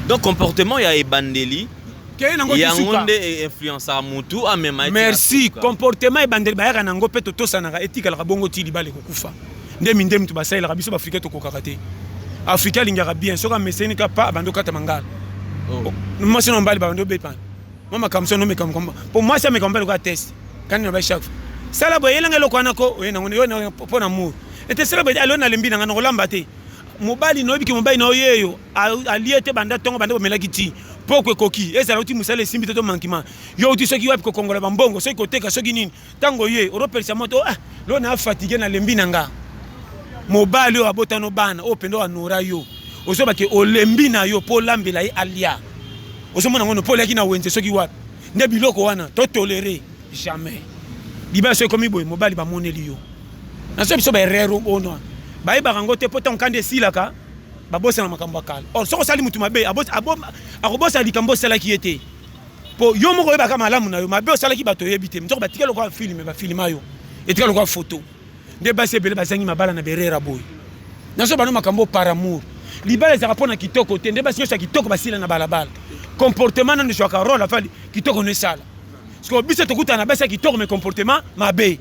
Donc comportement ya ebandeli keye nango yango nde influenceaka mutu amema. Merci. Comportement ebandeli bayaka nango mpe totosanaka, etikalaka bongo ti libala ekokufa. Nde mindele mutu basalelaka biso, baafricain tokokaka te. Africain alingaka bien, soki ameseni ka pa abandi okata mangala. Oh. Mwasi na mobali babandi obepana mwa makambo, so nomeka mpo mwasi ameka mobali koya test kandi na ba chaque fois sala boye, yelanga eloko wana ko oye nango yo mpo na mour ete sala boye, alo nalembi nanga nakolamba te. Mobali nayebi ke mobali na yo yeyo alie te banda ntongo, banda bomelaki ti poko ekoki ezala uti mosala esimbi te to mankima yo uti soki wapi kokongola bambongo, soki koteka, soki nini, ntango ye oropelisa moto, ah lo na fatigue, nalembi na nga. Mobali oyo abotano bana oyo mpenza anora yo, ozobake olembi na yo mpo olambela ye alia, ozomona ngono mpo oliaki na wenze soki wapi. Nde biloko wana totolere jamais. Libala soki ekomi boye, mobali bamoneli yo nazo biso baerreur ono bayebaka yango te, mpo ntango kandi esilaka babosana makambo ya kala. Or soki osali motu mabe, akobosana likambo osalaki ye te, mpo yo moko oyebaka malamu na yo, mabe osalaki bato oyebi te. Nzoko batika lokola film, bafilma yo, etika lokola photo. Nde basi ebele bazangi mabala na berera boye. Nazo bano makambo par amour. Libala ezalaka mpo na kitoko te. Nde basi nyonso ya kitoko basila na balabala. Comportement nano ezwaka role afali kitoko no esala. Parce que biso tokutana na basi ya kitoko mais comportement mabe.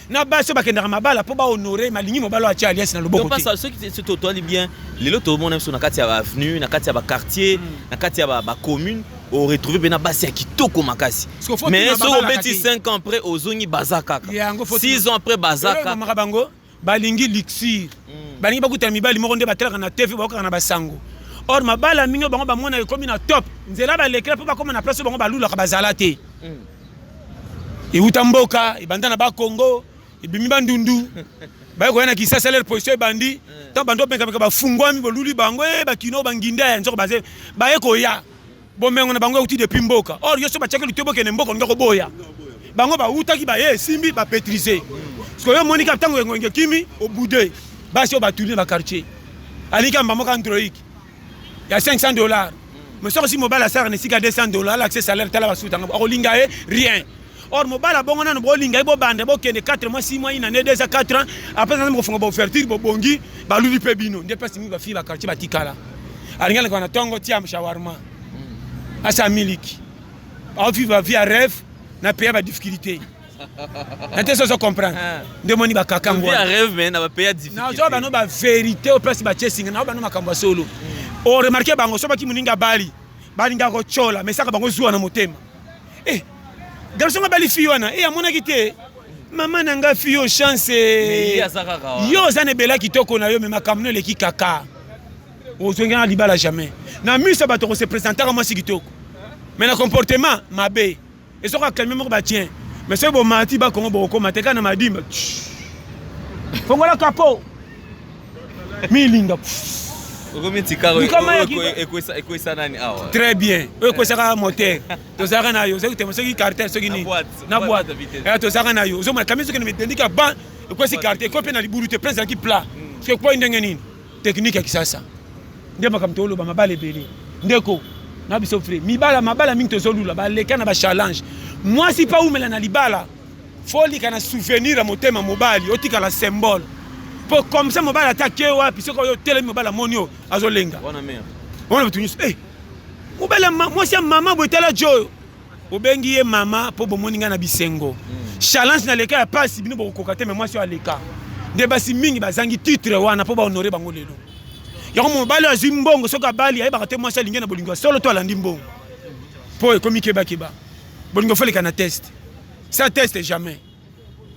Na basi oyo bakendaka mabala mpo bahonore malingi mobali oyo atia alliance na loboko te. Soki totali bien, lelo tomona biso na kati ya baavenue, na kati ya baquartier, na kati ya bacommune, oretrouve mpe na basi ya kitoko makasi, mais soki obeti 5 ans après, ozongi, baza kaka. 6 ans après, baza kaka. Bango balingi luxure, balingi bakutana mibali moko nde batelaka na TV, bakokaka na basango. Or mabala mingi oyo bango bamona ekomi na top, nzela balekela mpo bakóma na place oyo bango balulaka bazala te. Euta mboka, ebanda na Bakongo, ebimi Bandundu, baye koya na Kisasa, leur position ebandi ntango bando obenkameka, bafungwami, boluli bango e bakino banginda ya nzoko baze baye koya, bomengo na bango euti depuis mboka. Or yo so batiaki lito bokende mboka, olinga koboya bango bautaki, baye esimbi bapetrise. Sikoyo omonika ntango engonge ekimi, obude basi oyo batuli na baquartier, alingi amba moko android ya 500 $, mais soki osi mobali asalaka na esika 200 $, alakise salaire, tala basutanga, akolinga ye rien. Or mobali abongo nano bolinga ye, bobanda bokende 4 mois, 6 mois, une année, 2 ans, 4 ans après, nzambe kofunga baouverture, bobongi, baluli mpe bino. Nde place mingi bafille baquartier batikala, alingi aleka na ntongo tia shawarma, asa miliki, aovivre vie ya rêve na pays ya badifficulté na te. Sozo comprendre nde moni bakaka ngo Nazwa bano bavérité oyo place batie singa nao bano makambo ya solo. Oremarke bango so baki moninga bali balingaka kotyola, mais saka bango zuwa na motema. Eh, garçon nga bali fille wana e amonaki te mama na nga fille oyo chance. Yo oza na ebela kitoko na yo, mais makambo no eleki kaka ozongi na libala jamais. Na miso ya bato kose présentaka mwasi kitoko, mais na comportement mabe. Esoki akalme moko batien, mais soki bomati Bakongo bokokoma te kaka na madimba, fongola kapo milinga. Okomi ekwesa nani awa? Très bien. Oyo ekwesaka moteur, tozalaka na yo, soki soki carter, soki nini na boîte, tozalaka na yo. Ozomona kami soki na midendika ban ekwesi carter, ekoi mpe na libulu te, prince ezalaki plat. Soki ekwai ndenge nini? Technique ya Kisasa nde makambo toloba. Mabala ebele, ndeko na biso vrai mibala, mabala mingi tozolula baleka na bachallenge. Mwasi mpa umela na libala, folika na souvenir ya motema mobali, otikala symbole, po comme ça mobali ata ke wapi, soki oyo otelemi, mobali amoni oyo azolenga wana bato nyonso, eh, mobali mwasi ya mama boye, tala jo oyo obengi ye mama mpo bomoni ngai na bisengo, challenge na leka ya pasi, bino bokokoka te. Mais mwasi oyo aleka nde basi mingi bazangi titre wana mpo bahonore bango lelo. Yango mobali azwi mbongo, soki abali, ayebaka te mwasi alingi na bolingo ya solo to alandi mbongo, mpo ekomi kebakeba. Bolingo foleka na test, sans test jamais.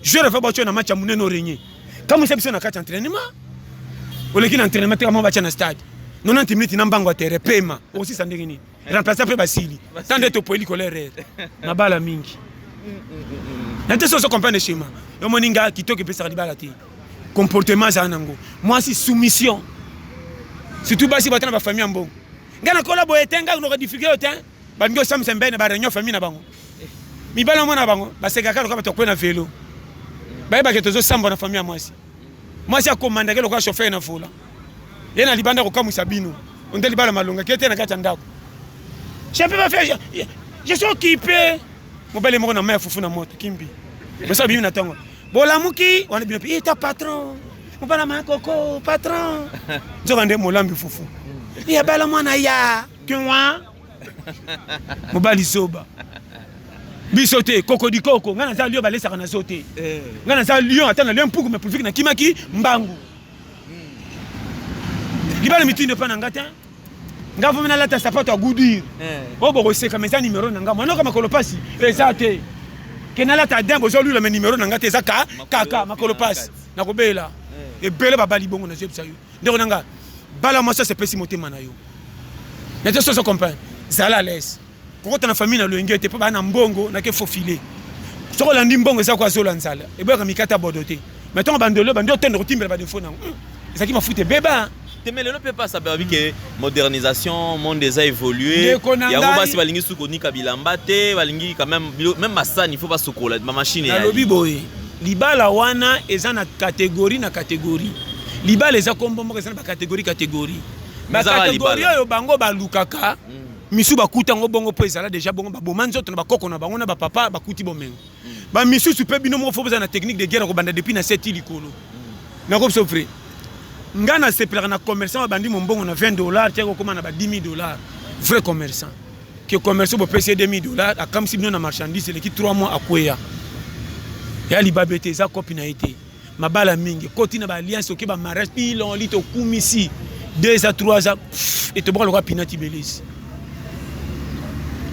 Joueur afa batio na match ya monene, orenye kamwisa biso na kati ya entraînement, oleki na entraînement te, kama batya na stade 90 minutes na mbango ya terrain, pema okosisa ndenge nini? Remplaçant mpe basili ta nde topoyi likolo erreur mabala mingi na te. Soso comprendre schéma, omoni nga kitoko epesaka libala te. Comportement azala nango mwasi, soumission, surtout basi bata na bafamille ya mbongo. Ngai nakola boye te, ngai noka difficulté oyo te. Balingi osambisa mibali na bareunion famille na bango, mibali omona bango basekaka lokola bato akwe na velo. Bayebake tozosambwa na famille ya mwasi. Mwasi akomandake lokola chauffeur na volant, ye na libanda kokamwisa bino. Onde libala malonga ke te na kati ya ndako. Je peux pas faire, je suis occupé. Mobali moko na mai ya fufu na moto kimbi. Bosa bimi na tongo. Bolamuki wana bino pe ta patron. Mobala ma koko patron. Nzoka nde molambi fufu. Ya bala mwana ya kinwa. Mobali zoba. Biso te kokodikoko ngai naza lion balesaka na zo te. Eh. Ngai naza lion ata na lion mpuku mais pourvu nakimaki mbangu. Libala mitindo epa na nga te. Nga vomi nalata sapato ya goudure. Eh. Oyo bokoseka mais eza numero na nga. Mwana makolo pasi eza te. Ke nalata din bozolula mais numero na nga te eza ka kaka makolo pasi. Nakobela. Eh. Ebele babali bongo nazoyebisa yo. Ndeko na nga bala mwasi asepesi motema na yo. Na te soso comprendre. Zala à l'aise. Kokota na famille na loyenge te mpo baa na mbongo nake faufile. Soki olandi mbongo eza ko azola nzala. Eboyaka mikata bodo te. Mais ntango bandolo bandi otondo kotimbela ba défaut nango. Ezalaki mafuta ebeba. Te mais lelo mpe pasa babi ke modernisation monde eza évolué yango basi balingi su konika bilamba te balingi quand même même masani il faut basukola ba machine. Nalobi boye libala wana eza na catégorie na catégorie. Libala eza kombo moko eza na ba catégorie catégorie. Ba catégorie oyo bango balukaka misu bakuta yango bongo mpo ezala déjà bongo baboma nzoto na bakoko na bango na bapapa bakuti bomengo. Ba misusu mpe bino moko fo bozala na technique de guerre kobanda depuis na 7 likolo. Nakobi so vrai. Nga nasepelaka na commerçant babandi mombongo na 20 dollars tiaka kokóma na ba 10 000 dollars. Vrai commerçant. Ke commerçant bopesi ye 2 000 dollars akamwisi bino na marchandise eleki 3 mois akweya. Ya libabe te eza kopi na ye te. Mabala mingi koti na ba alliance oke ba mariage bilonli tokumisi 2 à 3 ans etoboka lokola pina tibelesi.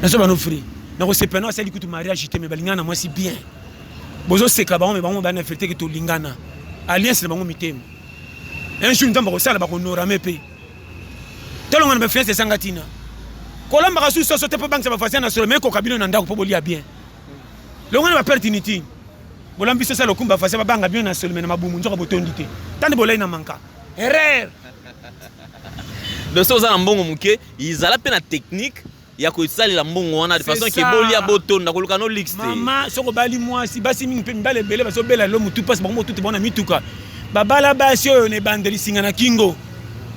Nazo bano free. Nakosepela na asali kutu mariage te mais balingana na mwasi bien. Bozoseka bango mais bango bana vérité ke tolingana. Alliance na bango mitema. Un jour nzambe akosala bakonorame mpe. Tolonga na ba influence ezanga tina. Kolambaka susu soso te mpo bangisa ba voisin na solo mais ekoka bino na ndako mpo bolia bien. Longa na ba perte inutile. Bolambi soso ya lokumu ba voisin babanga bino na solo mais na mabumu nzoka botondi te. Tande bolai na manka. Erreur. Donc soki oza na mbongo moke, ezala mpe na technique ya kosalela mbongo wana de façon ke bolia botonda koluka no luxe te. Mama soki obali mwasi basi mingi mpe mibali ebele bazobela lelo motu mpasi bango motutu bango na mituka babala basi oyo na ebandeli singa na kingo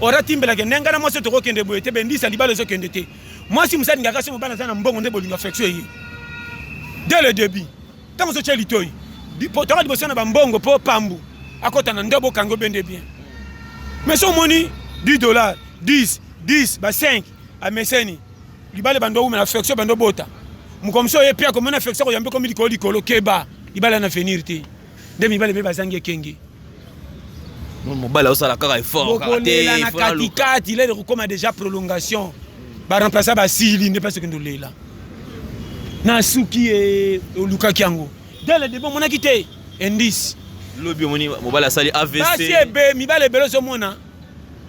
ora timbelaka ndenge na mwasi oyo tokokende boye te bendisa libala ezokende te mwasi mosu alingaka so mobali aza na mbongo nde bolingo affection eye dès le début ntango ozotya litoi toka liboso na bambongo mpo pambu akota na ndobo okangi obende bien mais so omoni 10 dollars 10 10 ba 5 ameseni libala ebanda owumela affection ebanda obota mokolo mosusu oye mpe akomona affection koyambi ekomi likolo likolo keba libala na venir te nde mibali mpe bazangi ekenge mobali azosala kaka effort bokolela na katikati lele kokoma déjà prolongation baremplaça basili nde mpasi okende olela na suki e olukaki yango dès le début omonaki te indice lobi omoni mobali asali AVC basi ebe mibali ebele ozomona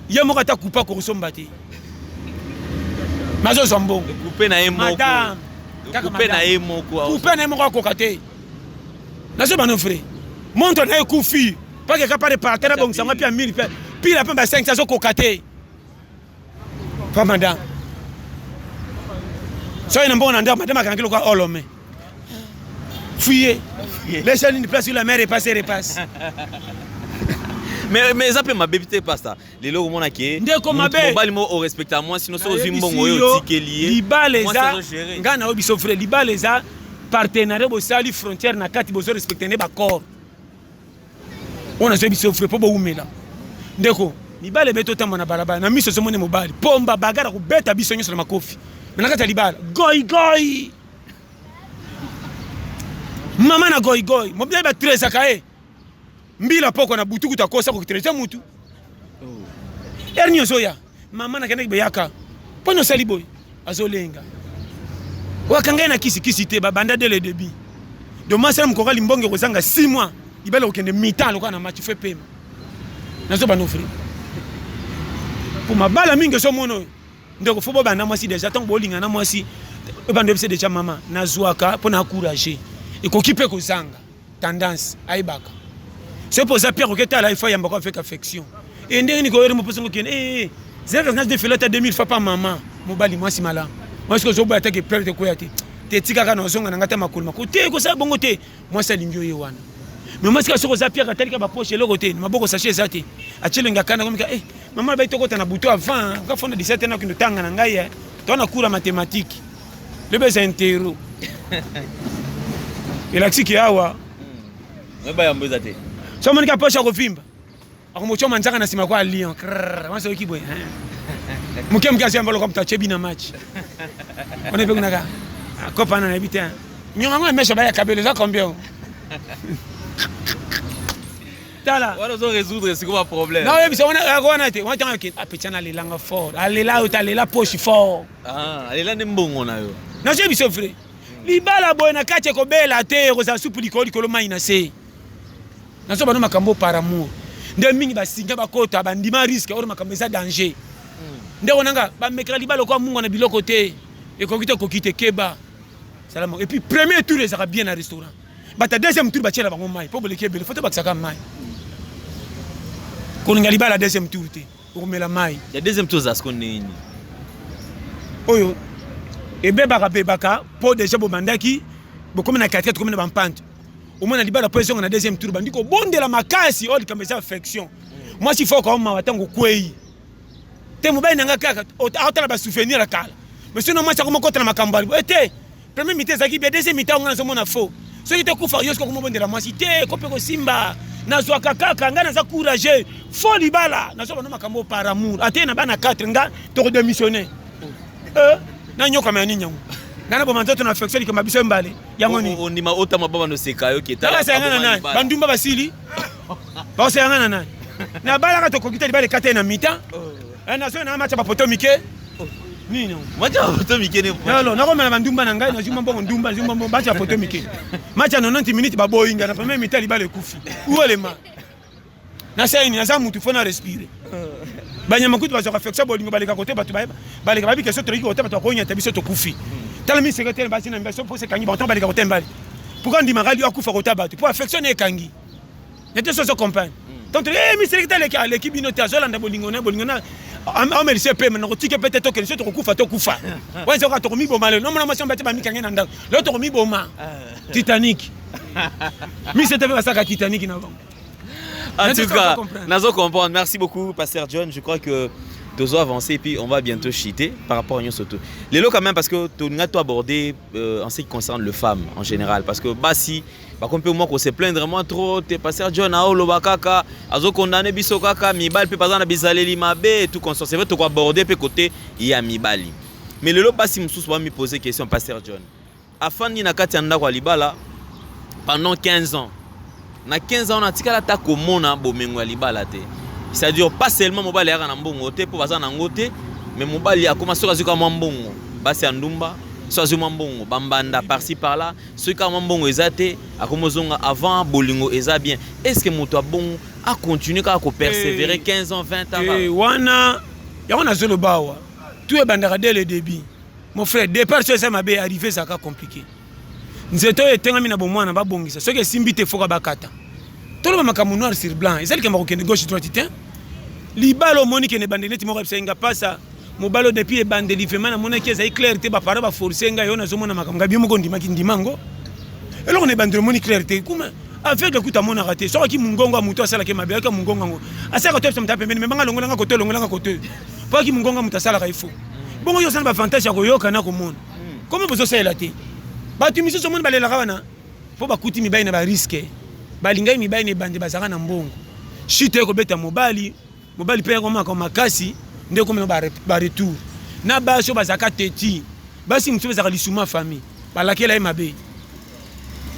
ye moko ata kupa akokosomba te nazozwa mbongo kupe na ye moko madame kupe na ye moko kupe na ye moko akoka te nazoba no vrai montre na ye ekufi pake kapa reparter abongisa ngo mpe ya 1000 mpe pila mpe ba 5 azokoka te pa madame soki na mbongo na ndako madame akangi lokola olome fouiller laisse une place où la mer repasse repasse. Mais eza mpe mabe te pasta lelo okomona ke ndeko mabe mobali moko orespecta mwasi no soki ozwi mbongo oyo otikeli ye libala eza ngai na yo biso vrai libala eza partenariat bosali frontière na kati bozo respecte nde baccord oyo nazwi biso vrai mpo bowumela ndeko mibale ebe totamba na balabala na miso ozomoni mobali pomba bagara kobeta biso nyonso na makofi me na kati ya libala goigoi mama na goigoi mobali batrezaka ye mbila poko na butu kutu akosa kotreze mutu ere nini ozoya mama nakendaki beyaka mpo na osali boye azolenga wakanga ye na kisi kisi te babanda dès le début donc mwasi na mokoka limbonge kozanga 6 mois libala kokende mitan lokola na match fo epema nazoba nofri mpo mabala mingi ezomona oyo ndeko fo bobanda mwasi deja ntango bolinga na mwasi ebanda oyebisa deja mama nazwaka mpo na encourage ekoki mpe kozanga tendance ayebaka soki mpo oza pierre oketala ifo ayambaka avec affection e ndenge nini koyere moposo ngo kende ee zeraka na defela ata 2000 fois pa mama mobali mwasi malamu mwasi kozoboya ata ke pleur te koya te te tikaka na ozonga na ngai ata makolo mako te kosala bongo te mwasi alingi oye wana mais mwasi kaka soki oza pierre atalika bapoche eloko te maboko sachet eza te atie elengi akanda komika eh. Mama bai tokota na butu avant ka fonda 17 na kindo tanga na ngai eh. To na cours ya mathématique. Lebe eza intero. Elakisi ke awa. Oyeba yambo eza te. So monika poche akovimba. Akomocho manzaka na sima kwa lion. Krrr, oyoki boye. Moke moke azwi mbalo kwa moto atie bina match. Wana pe kunaka. Kopa na nayebi te. Nyonga ngo mesha baya kabelo eza combien? Tala. Wana ozo résoudre sikoyo ba problème. Na oyebisa wana wana te. Wana tanga ke apetia na lelanga fort. Alela oyo alela poche fort. Ah, alela nde mbongo na yo. Nazo biso vrai. Libala boye na kati ekobela te, ekozala supu likolo likolo mai na se. Nazo bano makambo par amour. Nde mingi basinga bakota bandima risque oyo makambo eza danger. Ndeko nanga bamekaka libala lokola munga na biloko te. Ekoki te ekoki te keba. Salama. Et puis premier tour ezalaka bien na restaurant. Bata deuxième tour batiela bango mai po boleki ebele faut tobakisaka mai. Kolinga libala deuxième tour te. Okomela mai. Ya deuxième tour eza siko ndenge nini? Oyo ebebaka bebaka po deja bobandaki bokomi na quartier tokomi na bampante. Omona libala po ezonga na deuxième tour bandi kobondela makasi oyo likambo eza affection. Mwasi fo okaomawa ntango okwei. Te mobali na nga kaka aotala ba souvenir ya kala. Mais soki na mwasi akoma kota na makambo ya te premier mi-temps ezalaki bien, deuxième mi-temps nga nazomona faux. Soki te kufa yo soki okomobondela mwasi te kope kosimba nazwaka kaka nga naza courageux faux libala nazwa bano makambo par amour ate na bana 4 nga toko démissionner. Nanyokama ya nini yango nga naboma nzoto na affection likambo biso mbale yango nini ondima otama baba noseka yo ke tala basala nga na nani bandumba basili basala nga na nani nabalaka tokoki te libala ekata ye na mi-temps nazo na match ya bapoto mike nini match ya bapoto mike ne alors nakomela bandumba na ngai nazwi mwa mbongo ndumba nazwi mwa mbongo match ya poto mike match ya 90 minutes baboyi nga na première mi-temps libala ekufi uolema nasala nini naza mutu fo na respire banyama kutu bazwaka affection bolingo baleka kote bato baleka bayebi ke so toleki kote bato bakonyata biso tokufi tala mi secrétaire basi na mibali so mposa ekangi bango baleka kote mbali pourquoi ndimaka li akufa kota bato mpo affection na ekangi nete so ozo comprendre donc eh mi secrétaire aleki aleki bino te azolanda bolingo na bolingo na amelisi epema nakotika pe te tokende so tokokufa tokufa wana eza kaka tokomiboma lelo nomona mwasi bate bamikange na ndako lelo tokomiboma Titanic mi te mpe basalaka Titanic na bango. En tout cas, nazo comprendre. Merci beaucoup, Pasteur John. Je crois que tozo avancer et puis on va bientôt chuter par rapport à nous surtout. Lelo quand même parce que tu as abordé en ce qui concerne les femmes en général parce que basi ba kompe moi qu'on se plaindre moi trop te Pasteur John aoloba kaka azo condamner biso kaka mibali pe baza na bizaleli mabe et tout consort. C'est vrai to aborder pe côté ya mibali. Mais lelo basi mususu ba mi poser question Pasteur John. Afandi na kati ya ndako ya libala pendant 15 ans. Na 15 ans atikala ata komona bomengo ya libala te. C'est-à-dire pas seulement mobali ayaka na mbongo te po baza na ngo te, mais mobali akoma soki azwi kaka mwa mbongo, basi ya ndumba, soki azwi mwa mbongo, bambanda par-ci par-là, soki kaka mwa mbongo eza te, akomi ozonga avant bolingo eza bien. Est-ce que moto ya bongo a continuer kaka ko persévérer 15 ans, 20 ans? Wana yango nazoloba awa, tout ebandaka dès le début. Mon frère, départ soki eza mabe, arrivée ezalaka compliqué. Nzete oyo etengami na bomwana babongisa, soki esimbi te foka bakata. Toloba makambo noir sur blanc, eza likambo ya kokende gauche droite te. Libala omoni kende ebandeli neti moko ayebisaki nga pasa mobali oyo depuis ebandeli vraiment namonaki ezali clair te, ba parents ba forcer ngai oyo nazomona makambo ngai bino moko ondimaki ndima yango. Eloko na ebandeli omoni clair te, kuma aveugle kutu amonaka te, soki aki mongongo ya moto asalaki mabe, ayaki mongongo yango asalaka to moto pembeni, me banga longola nga kote, longola nga kote, po aki mongongo ya moto asalaka ifo. Bongo yo osala ba avantage ya koyoka na komona. Comment bozosalela te? Bato misusu omoni balelaka wana mpo bakuti mibali na ba risque. Balingaki mibali na ebande bazalaka na mbongo. Chute ekobeta mobali, mobali mpe akomaka makasi nde ekomi na ba retour. Na basi oyo bazalaka teti, basi mosusu bazalaka lisuma famille, balakela ye mabe.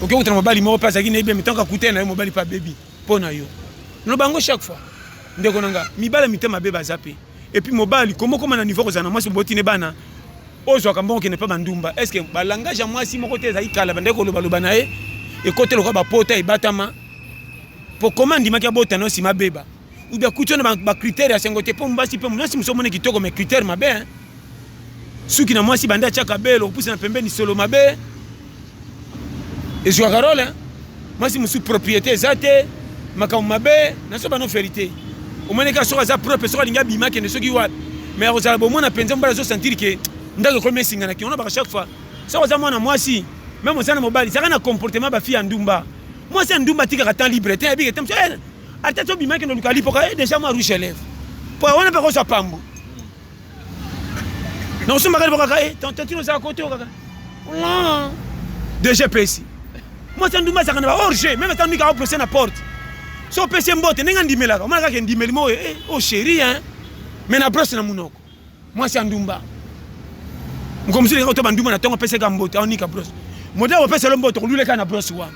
Okoki kokutana mobali moko mpe azalaki na ye bien, mais tango akutani na yo mobali mpe abebi mpo na yo. Naloba yango chaque fois. Ndeko na nga, mibali ya mitema mabe baza mpe. Et puis mobali, comment okoma na niveau kozala na mwasi oboti ne bana, ozwaka mbongo okende mpe bandumba. Est-ce que ba langage ya mwasi moko te ezali kala, bandaki koloba loba na ye, ekote lokola ba pota ebatama. Po comment andimaki abota na yo nsima abeba? Ou bien akuti yo na ba critères ya sengo te, po mwasi pe mwasi mosusu omoni kitoko mais critère mabe hein. Suki na mwasi banda atiaka belo, opusa na pembeni solo mabe. Ezwaka role hein. Mwasi mosusu propriété eza te, makambo mabe, nazo bano vérité. Omoni kaka soki aza propre, soki alingi abima akende soki wapi. Mais akozala bomona mpenza mobali azo sentir ke ndako ekomi esinga na kingo. Baka chaque fois soki oza mwana mwasi, même oza na mobali, zaka na comportement ba fille ya ndumba. Mwasi ya ndumba atikaka temps libre te, ayebike te, ata tobima akende oluka lipoka, déjà mwa rouge à lèvres. Po wana mpe akozwa pambu. Nakosombaka libo kaka eh, tantine ozala kote oyo kaka. Deja epesi. Mwasi ya ndumba azalaka na ba hors jeu, meme ata ndika aopresse na porte. So opesi ye mbote ndenge andimelaka, omona kaka endimeli mo eh, oh chérie hein. Mais na brosse na munoko. Mwasi ya ndumba. Mokolo mosusu elingaka kotoba ndumba na ntongo apesa ka mbote, aonika brosse. Modèle opesa lo mbote, koluleka na brosse wana.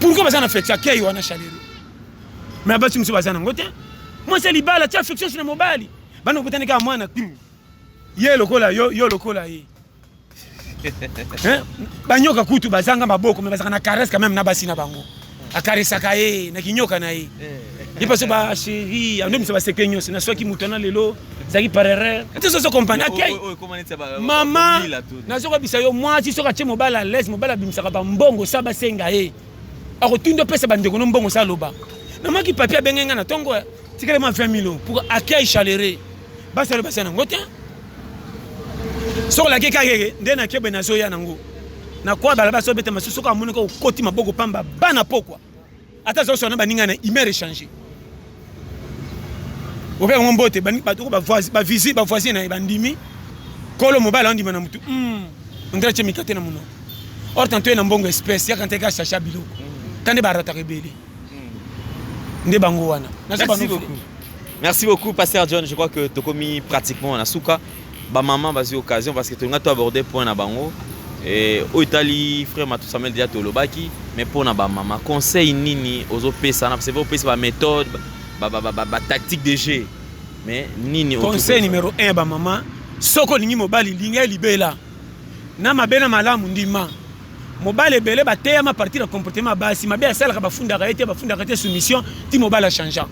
Pourquoi baza na affection akei wana chaleur? Mais basi mosusu baza nango te. Mwasi ya libala tia affection na mobali. Bana okutani kaka mwana ye lokola yo, yo lokola ye. Hein? Banyoka kutu bazanga maboko mais bazaka na caresse quand même na basi na bango. Akaresaka ye na kinyoka na ye. Ye paso ba chérie, ando misa ba secret nyonso na soki moto na lelo zaki par erreur. Ete soso comprendre. Okay. Mama nazo kobisa yo mwasi soki atie mobali à l'aise, mobali abimisaka ba mbongo sa basenga ye. Akotunda opesa bandeko no mbongo sa loba. Namaki papier abenge nga na tongo tikele mwa 20 000 pour accueil chaleureux. Basi alo basi nango te. Soki olaki kaka keke nde na kebe nazoya nango. Na kwa balaba so beta masusu soki amoni ko okoti maboko pamba bana pokwa. Ata zo sona baninga na humeur échanger. Ope bango mbote bato ko ba voisin ba visi ba voisin na ye bandimi. Kolo mobali andima na mutu. Ondra che mikate na monoko. Or tantôt na mbongo espèce yaka nteka chacha biloko. Tande ba rataka ebele. Nde bango wana. Merci beaucoup. Merci beaucoup Pasteur John, je crois que tokomi pratiquement na suka. Ba maman bazui occasion parce que tolinga to aborder point na bango. Et oyo etali frère Matou Samuel déjà tolobaki, mais pona ba maman conseil nini ozo pesa na c'est vrai opesa ba méthode ba ba ba, ba, ba tactique de jeu. Mais nini conseil numéro 1 ba maman soko olingi mobali linga libela na mabe na malamu ndima mobali ebele bateyama partir ya comportement ya basi mabe asalaka bafundaka ye te bafundaka te soumission ti mobali achangea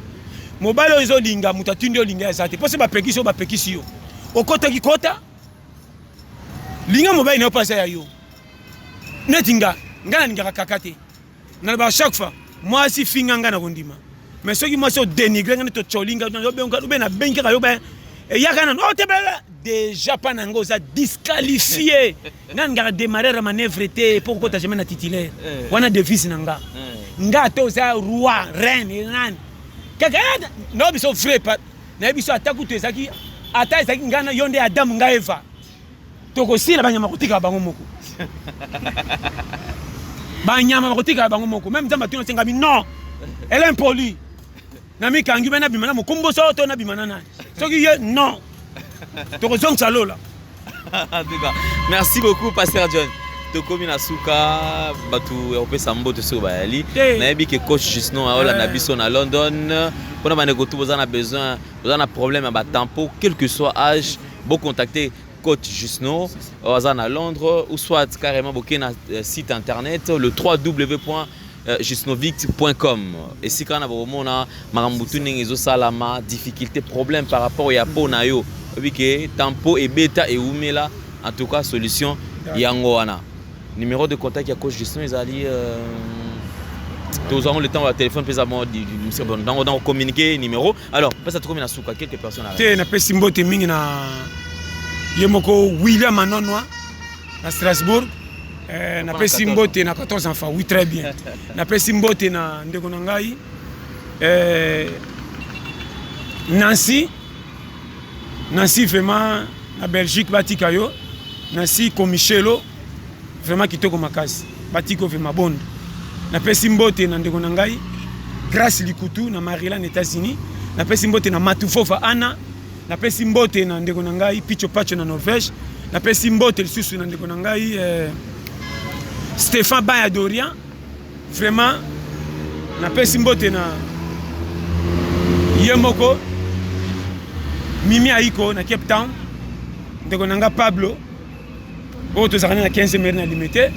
mobali oyo ezolinga moto atindi olinga aza te mpo se bapekisi yo bapekisi yo okotaki kota linga mobali na yo mpo aza ya yo neti nga nga nalingaka kaka te nalobaka chaque fois mwasi finga nga na kondima mais soki mwasi odenigre nga neti otsholi nga obe nabengi kaka yo ba eyaka nanu oh, te déjà pa na yango oza disqualifié nga ningaka démarrer ya manœuvre te mpo kokota jamais na titulaire eh. wana devise na nga eh. nga ata oza roi reine nani kaka eh, na biso vrai nayebi biso ata kutu ezalaki ata ezalaki nga yo nde adamu nga eva tokosila banyama kotikala bango moko banyama bakotikala bango moko meme nzambe atuna sengabi non elle est impolie namikangi be nabima na mokomboso to nabima na nani soki ye non tokozongisa lola. En tout cas, merci beaucoup Pasteur John. Tokomi na suka bato ya kopesa mbote soki bayali. Nayebi ke coach Jusno aolanda eh. biso na London. Mpona bandeko tu boza na besoin, boza na problème ya batampo, quel que soit âge, bocontacter coach Jusno aza na Londres ou soit carrément boke na euh, site internet le 3w Euh, jusnovict.com esika wana bokomona makambo tu ndenge ezosalama difficulté problème par rapport ya po na yo oyebi ke tampo ebeta ewumela en tout cas solution yango wana numéro de contact ya coach Justin ezali euh, tozwa yango le temps ya téléphone mpe eza bon donc communiquer numéro alors mpesa tokomi na suka quelques personnes te napesi mbote mingi na ye moko William Anonwa na Strasbourg eh, napesi mbote na 14 enfants oui très bien napesi mbote na ndeko na ngai eh, Nancy Nancy vraiment na Belgique batika yo Nancy Comichelo vraiment kitoko makasi batika yo vraiment bondo napesi mbote na ndeko na ngai Grace Likutu na Maryland États-Unis napesi mbote na Matufova Anna Napesi mbote na ndeko na ngai Picho Pacho na Norvège. Napesi mbote lisusu na ndeko na ngai eh, Stéphane Baya Dorian. Vraiment napesi mbote na ye moko Mimi Aiko na Cape Town. Ndeko na ngai Pablo oyo tozalaka na 15 mairie na limete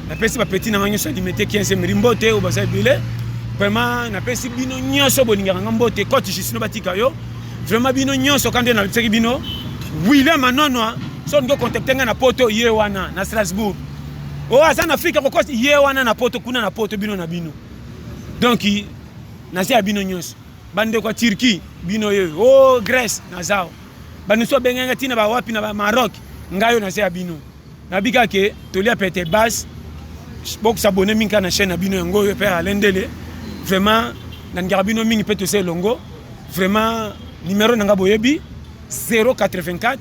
napesi bapeti na ngai nyonso ya limete 15 mairie mbote oyo baza ebele vraiment napesi bino nyonso bolingaka nga mbote cote justino batika yo vraiment bino nyonso kande nalobisaki bino william anonwa so olingi ocontacte ngai na poto ye wana na strasbourg oyo aza na afrika kokosi ye wana na poto kuna na poto bino na bino donc naza ya bino nyonso bandeko ya turquie bino ye o oh, grèce naza Ba misusu babengaki nga tina ba wapi na ba Maroc, ngai oyo naza ya bino. Nabi kaka ke tolia pete base, boko s'abonner mingi kaka na chaîne na bino yango oyo père Alain Ndele. Vraiment nalingaka bino mingi pe toza elongo. Vraiment Numero na nga boyebi 084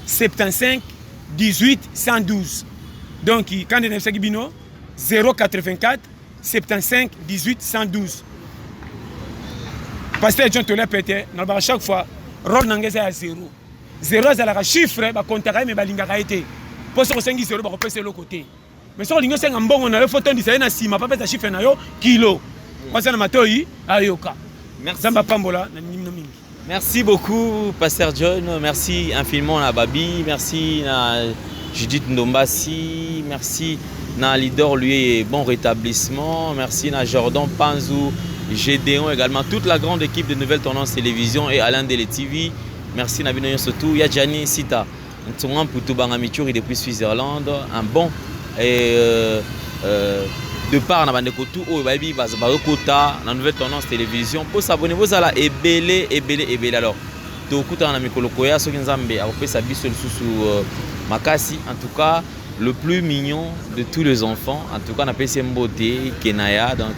75 18 112. Donc quand nayebisaki bino 084 75 18 112. Pasteur John Tolia Pete, nalobaka chaque fois rôle na nga eza ya zero. Zero azalaka chiffre, bakontaka ye me balingaka ye te. Mpo soki osengi zero bakopesa eloko te. Mais soki olingi osenga mbongo na yo fo tondisa ye na nsima mpo apesa chiffre na yo kilo. Waza na matoi ayoka. Nzambe apambola na bino mingi. Merci beaucoup, Pasteur John. Merci infiniment à Babi. Merci à Judith Ndombasi. Merci na leader lui bon rétablissement. Merci à Jordan Panzou, Gédéon également. Toute la grande équipe de Nouvelle Tendance Télévision et Alain Dele TV. Merci na bino surtout. Yadjani Sita. Ntsonga Mputu Banga Michuri depuis Switzerland. Un bon et de part na bandeko tout oyo bayebi bazokota na Nouvelle Tendance Télévision po s'abonner, bozala ebele ebele ebele. Alors tokutana na mikolo koya soki Nzambe akopesa biso lisusu makasi. En tout cas, le plus mignon de tous les enfants, en tout cas napesi ye mbote, Kenaya. Donc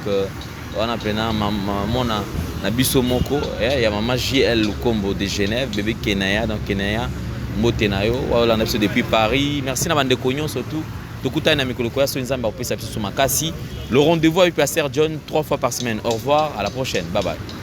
wana mpena mona na biso moko ya mama JL Lukombo de Genève, bébé Kenaya. Donc Kenaya, mbote na yo, olanda biso depuis Paris. Merci na bandeko nyonso tout. Tokutani na mikolo koya soki Nzambe akopesa biso makasi. Le rendez-vous avec Pasteur John trois fois par semaine. Au revoir, à la prochaine, bye bye.